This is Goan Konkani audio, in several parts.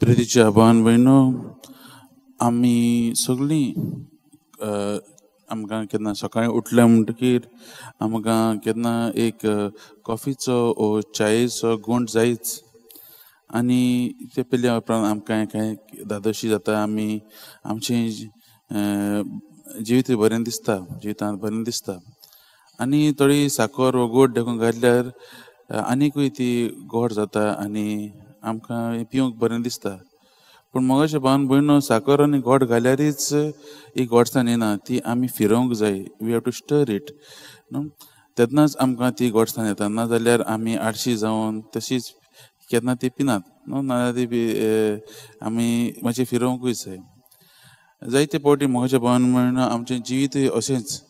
प्रितीच्या भावान भयणो, आमी सगळीं आमकां केन्ना सकाळीं उठले म्हणटकीर आमकां केन्ना एक कॉफीचो ओ चायेचो गुण जायच आनी ते पिल्या उपरांत आमकां कांय धादोशी जाता. आमी आमचें जिवीत बरें दिसता, जिवितांत बरें दिसता. आनी थोडी साकर वो गोड देखून घातल्यार आनीकूय ती गोड जाता आनी आमकां पिवंक बरें दिसता. पूण मोगाच्या भावान भयणो, साकर आनी गोड घाल्यारीच ही गोडसाण येना, ती आमी फिरोवंक जाय. We have to stir it न्हू, तेन्नाच आमकां ती गोडसाण येता. नाजाल्यार आमी आडशी जावन तशीच केन्ना ती पिनात न्हू, नाजाल्यार ती आमी मातशी फिरोवंकूय जाय. जायते फावटी मोगाच्या भावान भयणो आमचें जिवीतूय अशेंच,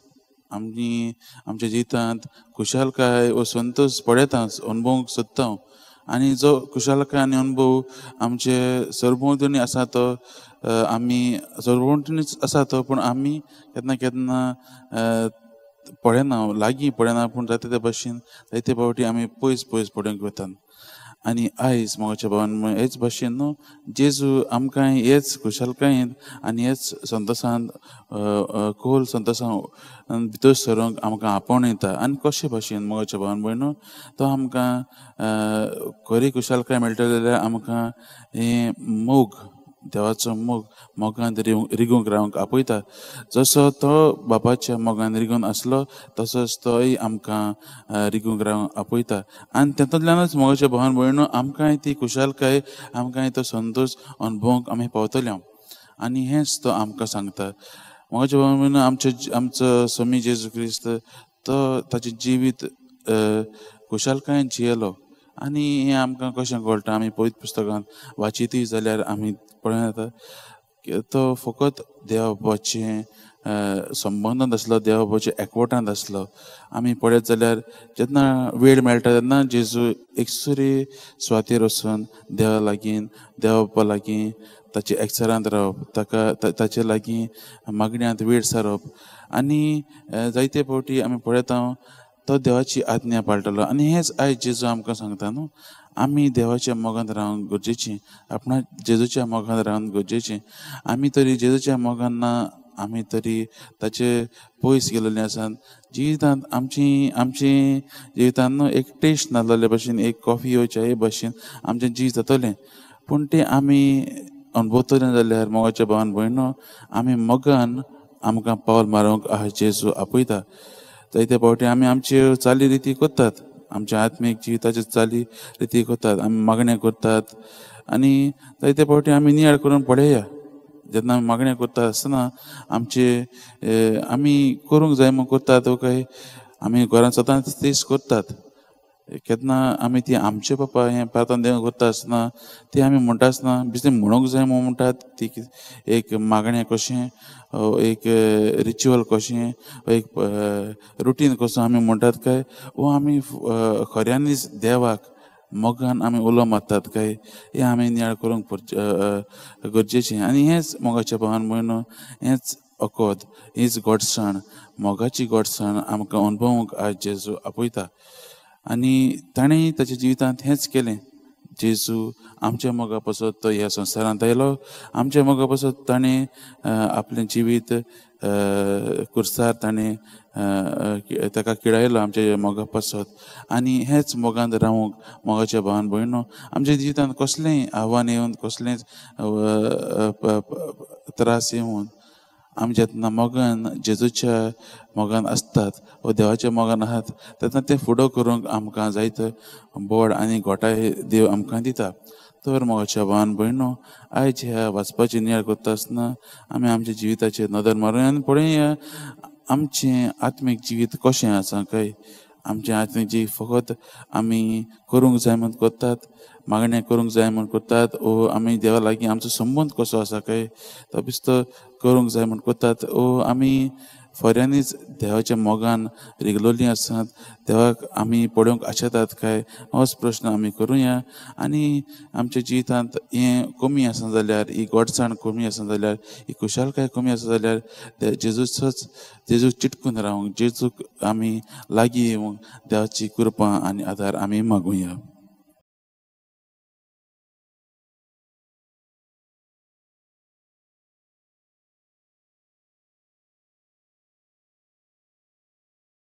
आमी आमच्या जिवितांत खुशालकाय वो संतोश पळयता, अणभवूंक सोदता. आनी जो खुशालकाय आनी अणभव आमचे सरभोंवतणी आसा तो आमी सरभोंवतणीच आसा तो, पूण आमी केन्ना केन्ना पळयना, लागीं पळयना, पूण जाता ते भाशेन जायते फावटी आमी पयस पयस पळोवंक वतात. आनी आयज मोगाच्या भावान हेच भाशेन न्हू जेजू आमकां हेच खुशालकायेन आनी हेच संतोशान खोल संतोशान भितर सरूंक आमकां आपोवन येता. आनी कशे भाशेन मोगाच्या भावान भयणो तो आमकां खरी खुशालकाय मेळटली जाल्यार आमकां हें मोग, देवाचो मोग, मोगान रिगूंक रावंक आपयता. जसो तो बापाच्या मोगान रिगून आसलो तसोच तोय आमकां रिगूंक रावंक आपयता. आनी तातूंतल्यानच मोगाच्या भावान भयणो आमकांय ती खुशालकाय, आमकांय तो संतोश अणभवूंक आमी पावतले. आनी हेंच तो आमकां सांगता. मोगाच्या भावान भयणो आमचो स्वामी जेजू क्रिस्त तो ताचें जिवीत खुशालकायेन जियेलो. आनी हें आमकां कशें कळटा, आमी पवित्र पुस्तकांत वाचितूय जाल्यार आमी पळोवं येता तो फकत देवा बापाचें संबंदांत आसलो, देवा बापाच्या एकवटांत आसलो. आमी पळयत जाल्यार जेन्ना वेळ मेळटा तेन्ना जेजू एकसुरी सुवातेर वचून देवा लागीं, देवा बापा लागीं ताचे एकचारांत रावप, ताका ताचे लागीं मागण्यांत वेळ सारप. आनी जायते फावटी आमी पळयता तो देवाची आज्ञा पाळटलो. आनी हेंच आयज जेजू आमकां सांगता न्हू, आमी देवाच्या मोगांत रावंक गरजेचें, आपणा जेजूच्या मोगांत रावंक गरजेचें. आमी तरी जेजूच्या मोगान ना, आमी तरी ताचे पयस गेल्ले आसात. जिवितांत आमची आमची जिवितांत न्हू एक टेस्ट नासलेले भशेन, एक कॉफी वो चाये भशेन आमचें जिवीत जातलें. पूण तें आमी अणभवतलें जाल्यार मोगाच्या भावान भयणो आमी मोगान आमकां पावल मारूंक आहा जेजू आपयता. जायते फावटी आमी आमच्यो चाली रिती करतात, आमच्या आत्मीक जिविताच्यो चाली रिती करतात, आमी मागण्यो करतात. आनी जायते फावटी आमी नियाळ करून पळया, जेन्ना आमी मागण्यो करता आसतना आमचे आमी करूंक जाय म्हूण करतात वो काय आमी घरांत सदांच तेच करतात. केन्ना आमी ती आमचे बापा हें प्रार्थना देव करता आसतना ती आमी म्हणटा आसतना बेश्टें म्हणूंक जाय म्हूण म्हणटात, ती एक मागणें कशें, एक रिच्युअल कशें, एक रुटीन कसो आमी म्हणटात काय वो आमी खऱ्यांनीच देवाक मोगान आमी उलो मारतात काय, हें आमी नियाळ करूंक गरजेचें. आनी हेंच मोगाच्या भावान भयणो हेंच अकोद, हीच गोडसाण, मोगाची गोडसाण आमकां अणभवूंक आज जेजू आपयता. आनी ताणें ताच्या जिवितांत हेंच केलें. जेजू आमच्या मोगा पासत तो ह्या संवसारांत आयलो, आमच्या मोगा पासत ताणें आपलें जिवीत कुर्सार ताणें ताका किळायलो आमच्या मोगा पासत. आनी हेंच मोगांत रावूंक मोगाच्या भावान भयणो आमच्या जिवितांत कसलेंय आव्हान येवन, कसलेंच त्रास येवन आमी जेन्ना मोगान जेजूच्या मोगान आसतात वो देवाच्या मोगान आहात तेन्ना तें फुडो करूंक आमकां जायते बोड आनी घोटाय देव आमकां दिता. तर मोगाच्या भावान भयणो आयज ह्या वाचपाची नियाळ करता आसतना आमी आमच्या जिविताचेर नदर मारुया आनी पळोवया आमचें आत्मीक जिवीत कशें आसा काय. आमचें आत्मीक जिवीत फकत आमी करूंक जाय म्हूण करतात, मागणें करूंक जाय म्हूण करतात, वो आमी देवा लागीं आमचो संबंद कसो आसा काय तो बेश्टो करूंक जाय म्हूण करतात, वो आमी खऱ्यांनीच देवाच्या मोगान रिगलोलीं आसात, देवाक आमी पळोवंक आशेतात काय, होच प्रश्न आमी करुया. आनी आमच्या जिवितांत हें कमी आसा जाल्यार, ही गोडसाण कमी आसा जाल्यार, ही खुशालकाय कमी आसा जाल्यार जेजूचोच जेजूक चिटकून रावंक, जेजूक आमी लागीं येवंक देवाची कृपा आनी आदार आमी मागुया.